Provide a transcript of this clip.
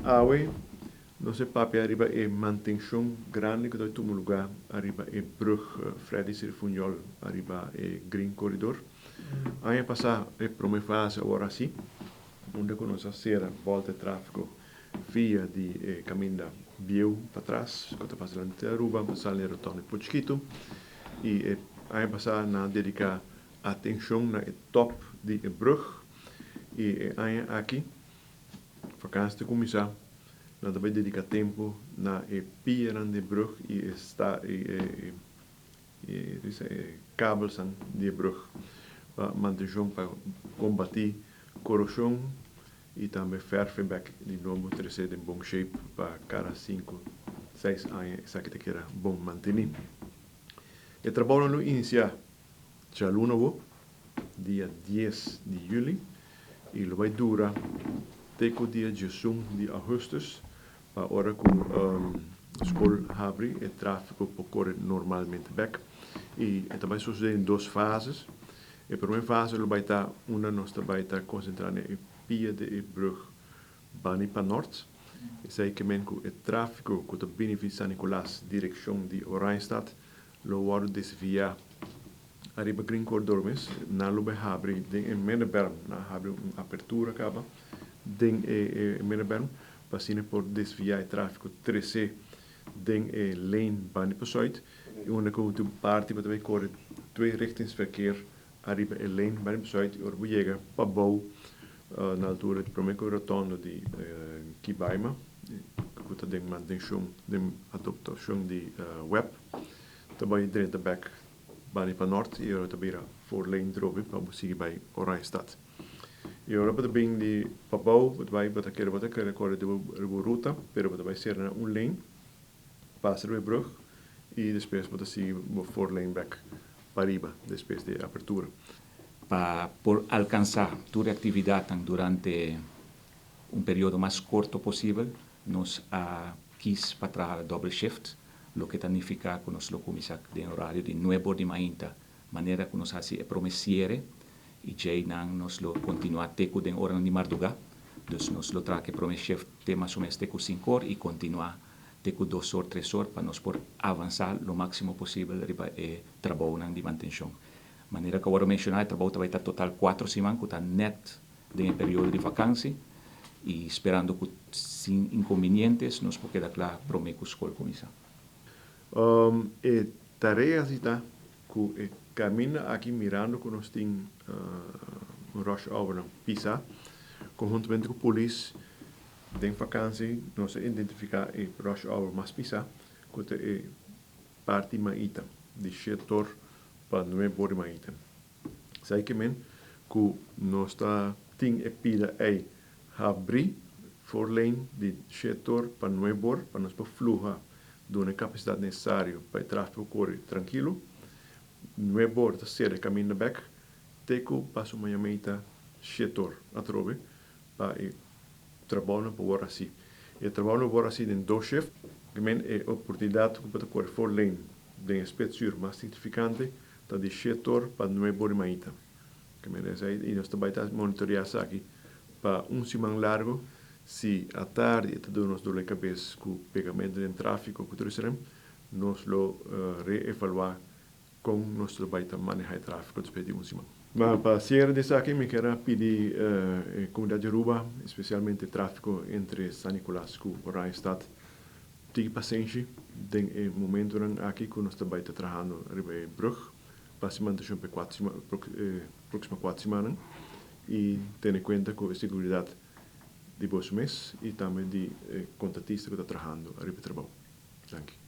Awe nos e papia ariba e mantencion grandi cu ta tuma lugar ariba e brug Freddy Sirifuñol ariba e Green Corridor. Aña pasa e prome fase awor haci, unda cu nos a cera bolta e trafico via di e caminda bieu patras cu ta pasa delante di Aruba pa sali na e rotonde di Pochiquito y e aña pasa nan a dedica atencion na e top di e brug y e aña aki vakantie ta cuminsa nan ta bay dedica tempo na e pianan di e brug y e sta y e e kabelsnan di e brug pa mantencion pa combati corrosion y tambe verf e bek di nobo trece den bon shape pa cada cinco seis aña esaki ta keda bon manteni. E trabounan lo inicia djaluna awo, dia dies di juli, y lo bay dura te cu dia diesun di augustus pa ora cu scol habri e trafico por core normalmente bek. Y e ta bay sucede den dos fases. E prome fase lo bay ta unda nos ta bay ta concentra na e pia di e brug bani pa nort. Esey ke men cu e trafico cu ta bini vi San Nicolas direccion di Oranjestad lo wordo desvia ariba Green Corridor mes. Nan lo bay habri den e middenberm, nan a habri un apertura caba den e middenberm pa asina por desvia e trafico trece den e lane bani pa zuid y unda cu tin un parti bo ta bay core tweerichtingsverkeer ariba e lane bani pa zuid y ora bo yega pabou na altura di prome cu rotondo di Kibaima cu ta den mantencion den adoptacion di web ta bay drenta bek bani pa nort y ora ta bira four lane drobe pa bo sigui bay Oranjestad. Y ora bo ta bin di pabou bo ta bay bo ta kere bo ta kere core di bo ruta pero bo ta bay cera na un lane pasa riba e brug y despues bo ta sigui bo four lane bek pariba despues di e apertura. Pa por alkansá tur e aktividatnan durante un periodo mas korto posibel, nos a kis pa traha dòbel shift, loke ta nifiká ku nos lo kuminsá den orario di nuebe or di mainta, manera ku nos hasi e promé siere, i djei nan nos lo kontinuá te ku den oranan di mardugá. Dus nos lo traha ku e promé shift te mas o ménos te ku sinku or i kontinuá te ku dos or, tres or pa nos por avansá lo máksimo posibel riba e trabounan di mantenshon. Manera ku a wòrdu menshoná, e trabou ta bai ta total kuatro siman ku ta nèt den e periodo di vakansi i sperando ku sin inkonbinientes nos por keda kla promé ku skol kuminsá. E tarea si ta ku e kaminda aki mirando ku nos tin un rush hournan pisá, konhuntamente ku polis den vakansi nos a identifiká e rush hour mas pisá ku ta e parti maita di shetor pa nuebe or di maita. Esaki ke men ku nos ta tin e pida ei habrí for lane di shetor pa nuebe or pa nos por fluha duna e kapasidat nesesario pa e tráfiko kore trankilo. Nuebe or ta sera e kaminda bèk te ku paso maña meita shetor atrobe pa e trabounan por wòrdu hasí. E trabounan por wòrdu hasí den dos shift. Ke men e oportunidat ku bo ta kore for lane den e spetsuur mas signifikante ta di shetor pa nuebe or di maita. Ke men esei i nos ta bai ta monitoreá esaki pa un siman largu. Si atardi e ta duna nos dolor di kabes ku pegamentu den tráfiko ku tur esei, nos lo reevaluá Kon nos lo bai ta maneha e trafiko despues di un siman? Ma pa siere di esaki mi kier a pidi e komunidat di Aruba, espesialmente e trafiko entre San Nicolas ku Oranjestad, tiki pasenshi den e momentonan aki ku nos ta bai ta trahando riba e brug pa hasi mantenshon pa e kuater siman, e proksimo kuater simannan i tene kuenta ku e seguridat di boso mes i tambe di e kontratista ku ta trahando riba e trabou. Danki.